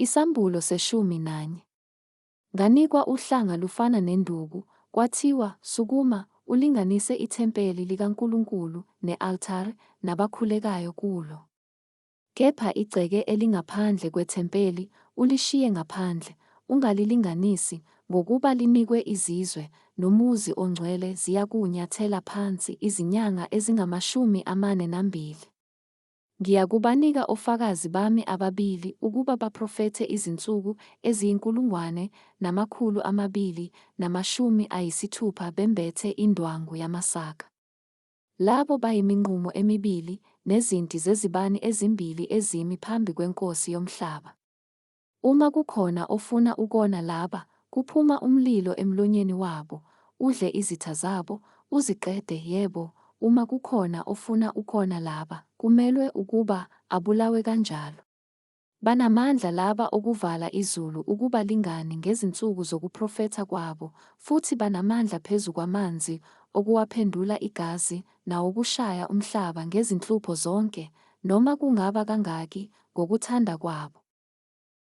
Isambulo seshumi nanye. Nganikwa uhlanga lufana nenduku, kwathiwa, Sukuma, ulinganise ithempeli likaNkulunkulu, ne-altare, nabakhulekayo kulo. Kepha igceke elingaphandle kwethempeli ulishiye ngaphandle, ungalilinganisi, ngokuba linikwe izizwe, nomuzi ongcwele ziyakuwunyathela phansi izinyanga ezingama-42. Ngiyakubanika ofakazi bami ababili ukuba baprofethe izinsuku eziyi-1260 bembethe indwangu yamasaka. Labo bayiminqumo emibili nezinti zezibani ezimbili ezimi phambi kweNkosi yomhlaba. Uma kukhona ofuna ukona laba, kuphuma umlilo emlonyeni wabo, udle izitha zabo, uziqede, yebo, uma kukhona ofuna ukona laba, kumelwe ukuba abulawe kanjalo. Banamandla laba okuvala izulu ukuba lingani ngezinsuku zokuprofetha kwabo, futhi banamandla phezu kwamanzi okuwaphendula igazi, nawokushaya umhlaba ngezinhlupho zonke, noma kungaba kangaki, ngokuthanda kwabo.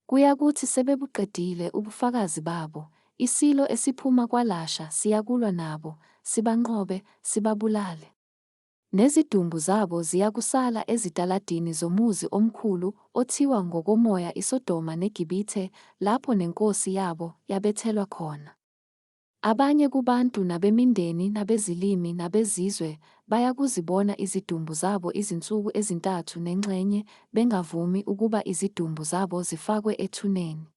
Kuyakuthi sebebuqedile ubufakazi babo, isilo esiphuma kwalasha siyakulwa nabo, sibanqobe, sibabulale. Nezidumbu zabo ziyakusala ezitaladini zomuzi omkhulu othiwa ngokomoya iSodoma neGibithe, lapho neNkosi yabo yabethelwa khona. Abanye kubantu nabemindeni nabezilimi nabezizwe bayakuzibona izidumbu zabo izinsuku ezintathu nenxenye, bengavumi ukuba izidumbu zabo zifakwe ethuneni.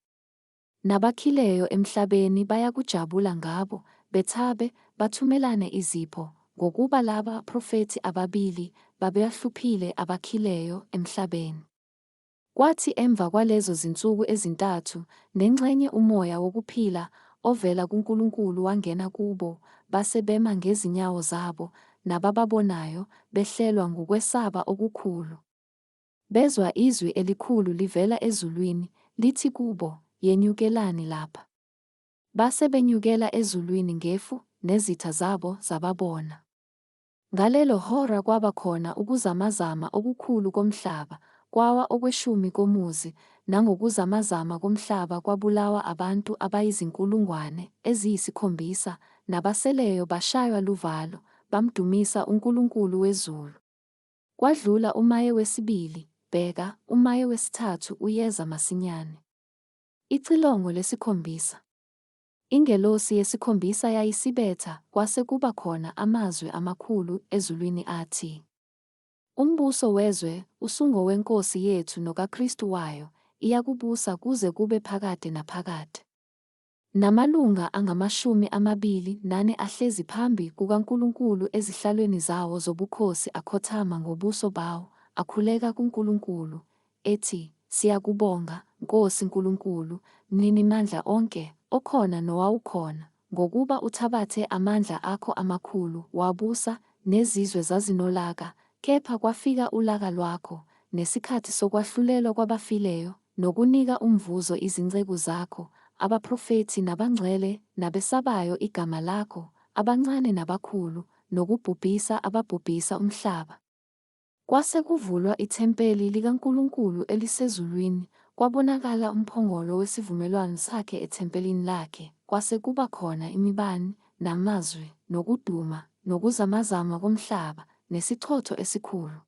Nabakhileyo emhlabeni bayakujabula ngabo, bethabe, bathumelane izipho, ngokuba laba baprofethi ababili babewahluphile abakhileyo emhlabeni. Kwathi emva kwalezo zinsuku ezintathu nenxenye umoya wokuphila ovela kuNkulunkulu wangena kubo, base bema ngezinyawo zabo, nabababonayo behlelwa ngukwesaba okukhulu. Bezwa izwi elikhulu livela ezulwini, lithi kubo, Yenyukelani lapha. Base benyukela ezulwini ngefu, nezitha zabo zababona. Ngalelo hora kwaba khona ukuzamazama okukhulu komhlaba, kwawa okweshumi komuzi, nangokuzamazama komhlaba kwabulawa abantu abayizinkulungwane 7, nabaseleyo bashaywa luvalo, bamdumisa uNkulunkulu wezulu. Kwadlula umaye wesibili, bheka, umaye wesithathu uyeza masinyane. Icilongo lesikhombisa. Ingelosi yesikhombisa yayisibetha, kwase kuba khona amazwi amakhulu ezulwini athi, Umbuso wezwe usungoweNkosi yethu nokaKristu wayo, iyakubusa kuze kube phakade naphakade. Namalunga angama-24 ahlezi phambi kukaNkulunkulu ezihlalweni zawo zobukhosi akhothama ngobuso bawo, akhuleka kuNkulunkulu, ethi, Siyakubonga, Nkosi Nkulunkulu, Mninimandla onke, okhona nowawukhona, ngokuba uthabathe amandla akho amakhulu, wabusa, nezizwe zazinolaka, kepha kwafika ulaka lwakho, nesikhathi sokwahlulelwa kwabafileyo, nokunika umvuzo izinceku zakho, abaprofethi nabangcwele nabesabayo igama lakho, abancane nabakhulu, nokubhubhisa ababhubhisa umhlaba. Kwase kuvulwa ithempeli likaNkulunkulu elisezulwini, kwabonakala umphongolo wesivumelwano sakhe ethempelini lakhe, kwase kuba khona imibani, namazwi, nokuduma, nokuzamazama komhlaba, nesichotho esikhulu.